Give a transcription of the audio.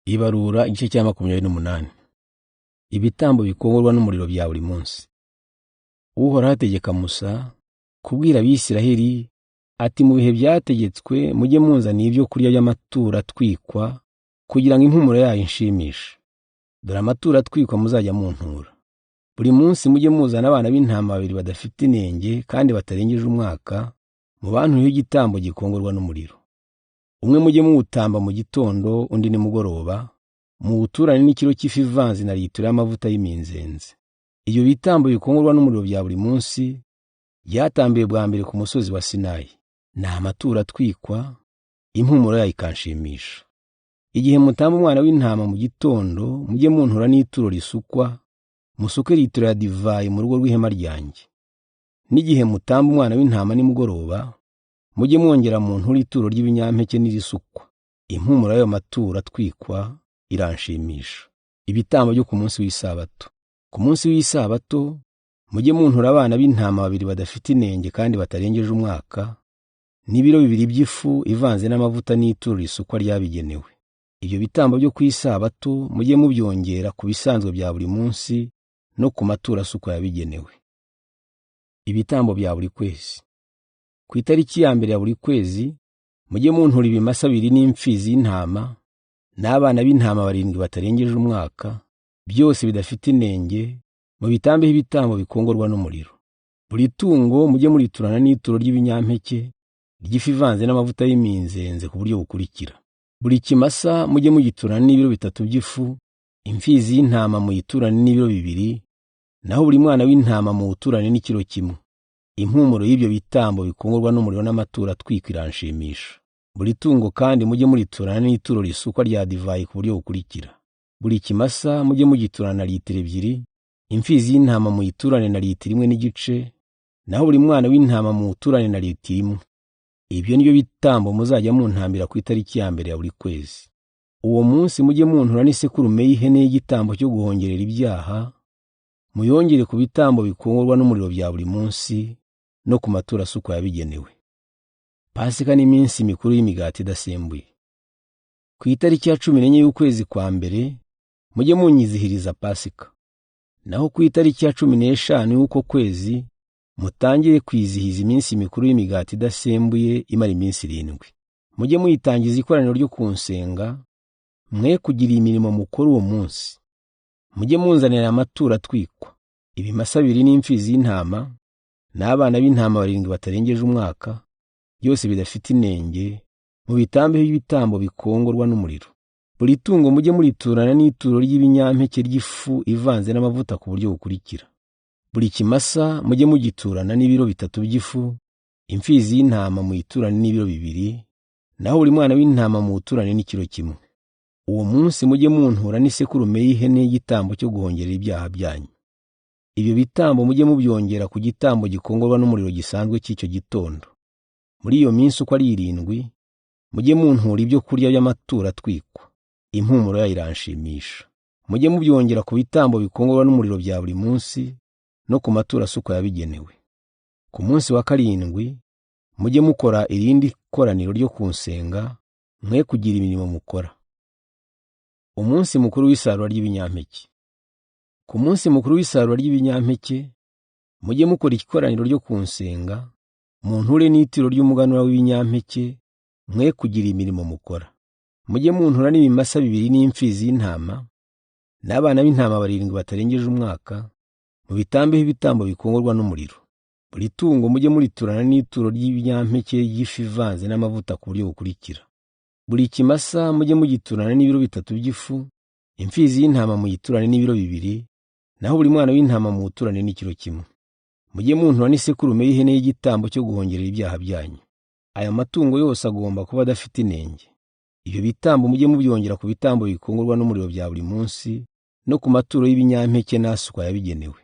Ibarura igice cya 28. Ibitambo bikongorwa n'umuriro bya buri munsi. Uhoraho ategeka Musa kubwira Abisiraheli ati: mu bihe byategetswe mujye munzanira ibyo kurya by'amaturo atwikwa kugira ngo impumuro yayo inshimishe. Dore amaturo atwikwa muzajya muntura. Buri munsi mujye muzana abana b'intama babiri badafite inenge kandi batarengeje umwaka, mubantureho igitambo gikongorwa n'umuriro. Umwe mujye muwutamba mu gitondo, undi nimugoroba, muwuturane n'ikiro cy'ifu ivanze na litiro y'amavuta y'iminzenze. Ibyo bitambo bikongorwa n'umuriro bya buri munsi byatambiwe bwa mbere ku musozi wa Sinayi. Ni amaturo atwikwa, impumuro yayo ikanshimisha. Igihe mutamba umwana w'intama mu gitondo, mujye muntura n'ituro risukwa, musuke litiro ya divayi mu rugo rw'ihema ryanjye. N'igihe mutamba umwana w'intama nimugoroba, mujye mwongera munture ituro ry'ibinyampeke n'irisukwa. Impumuro y'ayo maturo atwikwa iranshimisha. Ibitambo byo ku munsi w'isabato. Ku munsi w'isabato mujye muntura abana b'intama babiri badafite inenge kandi batarengeje umwaka, n'ibiro 2 by'ifu ivanze n'amavuta n'ituro risukwa ryabigenewe. Ibyo bitambo byo ku isabato mujye mubyongera ku bisanzwe bya buri munsi no ku maturo asukwa yabigenewe. Ibitambo bya buri kwezi. Ku itariki ya mbere ya buri kwezi mujye muntura ibimasa 2 n'imfizi y'intama n'abana b'intama 7 batarengeje umwaka, byose bidafite inenge, mubitambeho ibitambo bikongorwa n'umuriro. Buri tungo mujye muriturana n'ituro ry'ibinyampeke ry'ifu ivanze n'amavuta y'iminzenze ku buryo bukurikira. Buri kimasa mujye mugiturana n'ibiro 3 by'ifu, imfizi y'intama muyiturane n'ibiro 2, naho buri mwana w'intama muwuturane n'ikiro 1. Impumuro y'ibyo bitambo bikongorwa n'umuriro n'amaturo atwikwa iranshimisha. Buri tungo kandi mujye muriturana n'ituro risukwa rya divayi ku buryo bukurikira. Buri kimasa mujye mugiturana na litiro 2, imfizi y'intama muyiturane na litiro 1.5, naho buri mwana w'intama muwuturane na litiro 1. Ibyo nibyo bitambo muzajya muntambira ku itariki ya mbere ya buri kwezi. Uwo munsi mujye muntura n'isekurume y'ihene y'igitambo cyo guhongerera ibyaha, muyongere ku bitambo bikongorwa n'umuriro bya buri munsi no ku maturo asukwa yabigenewe. Pasika n'iminsi mikuru y'imigati idasembuye. Ku itariki ya 14 y'ukwezi kwa mbere mujye munyizihiriza Pasika. Naho ku itariki ya 15 y'uko kwezi mutangire kwizihiza iminsi mikuru y'imigati idasembuye imara iminsi 7. Mujye muyitangiza ikoraniro ryo kunsenga, mwe kugira imirimo mukora uwo munsi. Mujye munzanira amaturo atwikwa, ibimasa 2 n'imfizi y'intama n'abana b'intama 7 batarengeje umwaka, byose bidafite inenge, mubitambeho ibitambo bikongorwa n'umuriro. Buri tungo mujye muriturana n'ituro ry'ibinyampeke ry'ifu ivanze n'amavuta ku buryo bukurikira. Buri kimasa mujye mugiturana n'ibiro 3 by'ifu, imfizi y'intama muyiturane n'ibiro 2, naho buri mwana w'intama muwuturane n'ikiro 1. Uwo munsi mujye muntura n'isekurume y'ihene y'igitambo cyo guhongerera ibyaha byanyu. Ibyo bitambo mujye mubyongera ku gitambo gikongorwa n'umuriro gisanzwe cy'icyo gitondo. Muri iyo minsi uko ari 7 mujye muntura ibyo kurya by'amaturo atwikwa. Impumuro yayo iranshimisha. Mujye mubyongera ku bitambo bikongorwa n'umuriro bya buri munsi no ku maturo asukwa yabigenewe. Ku munsi wa 7 mujye mukora irindi koraniro ryo kunsenga, mwe kugira imirimo mukora. Umunsi mukuru w'isarura ry'ibinyampeke. Ku munsi mukuru w'isarura ry'ibinyampeke mujye mukora ikoraniro ryo kunsenga, munture n'ituro ry'umuganura w'ibinyampeke, mwe kugira imirimo mukora. Mujye muntura n'ibimasa 2 n'imfizi y'intama n'abana b'intama 7 batarengeje umwaka, mubitambeho ibitambo bikongorwa n'umuriro. Buri tungo mujye muriturana n'ituro ry'ibinyampeke ry'ifu ivanze n'amavuta ku buryo bukurikira. Buri kimasa mujye mugiturana n'ibiro 3 by'ifu, imfizi y'intama muyiturane n'ibiro 2, naho buri mwana w'intama muwuturane n'ikiro 1. Mujye muntura n'isekurume y'ihene y'igitambo cyo guhongerera ibyaha byanyu. Aya matungo yose agomba kuba adafite inenge. Ibyo bitambo mujye mubyongera ku bitambo bikongorwa n'umuriro bya buri munsi no ku maturo y'ibinyampeke n'asukwa yabigenewe.